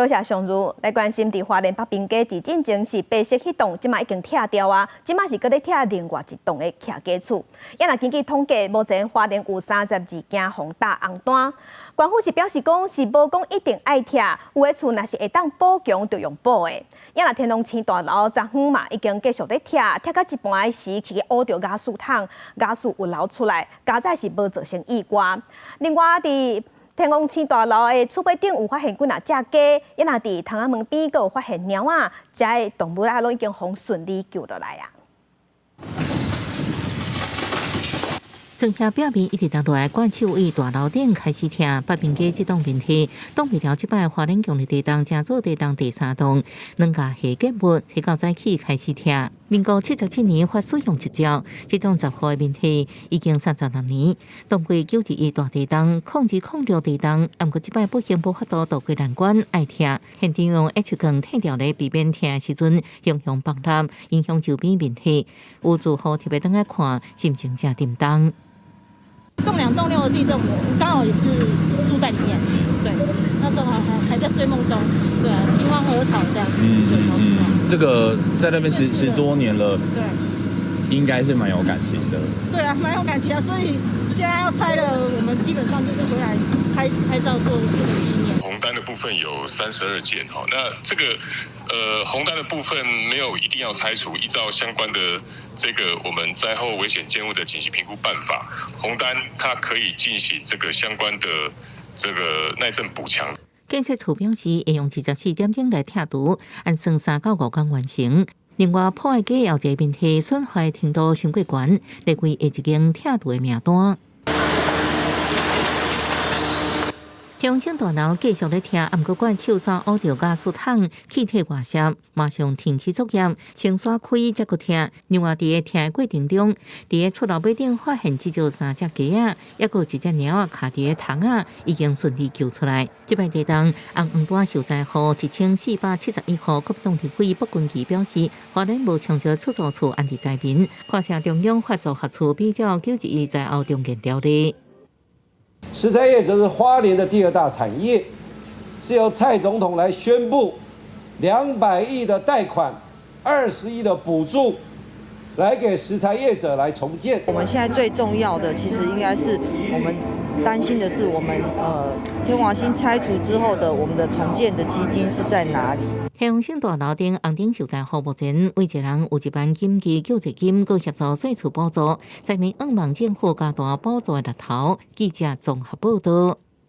多謝上如來關心，佇花蓮北平街佇進前是白色彼棟，這馬已經拆掉啊，這馬是閣咧拆另外一棟的徛家厝。也若根據統計，目前花蓮有32間予打紅單。官府是表示講，是無講一定愛拆，有的厝若是會當補強，就用補的。也若天龍星大樓昨昏嘛已經繼續咧拆，拆到一半的時，去挖著瓦斯桶，瓦斯有流出來，佳哉是無造成意外。另外佇天王星大樓的厝尾頂有發現幾若隻雞，也若佇窗仔門邊閣有發現貓仔，遮的動物仔攏已經予順利救落來啊。庄遐表面一直落來，管手位大樓頂開始拆，北平街這棟電梯擋袂牢，這擺花蓮強烈地動，成做地動第三棟，兩架下建物，才較早起開始拆。民國77年發使用執照，這棟10戶的面積已經36年，當過9·21大地動、02-06地動，毋過這擺不幸無法度渡過難關，愛拆。現場用 H 鋼拆掉咧，避免拆的時陣影響崩塌，影響周邊面積。有住戶特別轉來看，心情誠沉重。動兩動六的地震，我剛好也是住在裡面，對，那時候還在睡夢中，對啊，驚慌而逃這樣子。嗯，這個在那邊10多年了，對，應該是蠻有感情的。對啊，蠻有感情啊，所以現在要拆了，我們基本上就是回來拍拍照做這個紀念。紅單的部分有32件，哈，那這個紅單的部分沒有一定要拆除，依照相關的這個我們災後危險建物的緊急評估辦法，紅單它可以進行這個相關的這個耐震補強。建設處表示，會用24點鐘來拆除，按算3到5天完成。另外，破壞街有一個面積損壞程度傷過懸，列為下一間拆除的名單。天王星大樓繼續咧拆，毋過管手煞挖著瓦斯桶，氣體外洩，馬上停止作業，先徙開才閣拆。另外，佇咧拆的過程中，佇咧厝樓尾頂發現至少三隻雞仔，抑閣有一隻貓仔卡佇咧窗仔，已經順利救出來。這擺地動，紅黃單受災戶1471戶，國民黨立委卜君琪表示，花蓮無充足出租厝安置災民，看請中央發組合厝比照9·21災後重建條例。食材業則是花蓮的第二大產業，是由蔡總統來宣布200億的貸款，20億的補助，來給食材業者來重建。我們現在最重要的，其實應該是我們擔心的是，我們天王星拆除之後的我們的重建的基金是在哪裡？天王星大樓頂紅燈受災戶目前每一人有1萬緊急救濟金，閣協助稅厝補助，災民向望政府加大補助的力頭。記者綜合報道。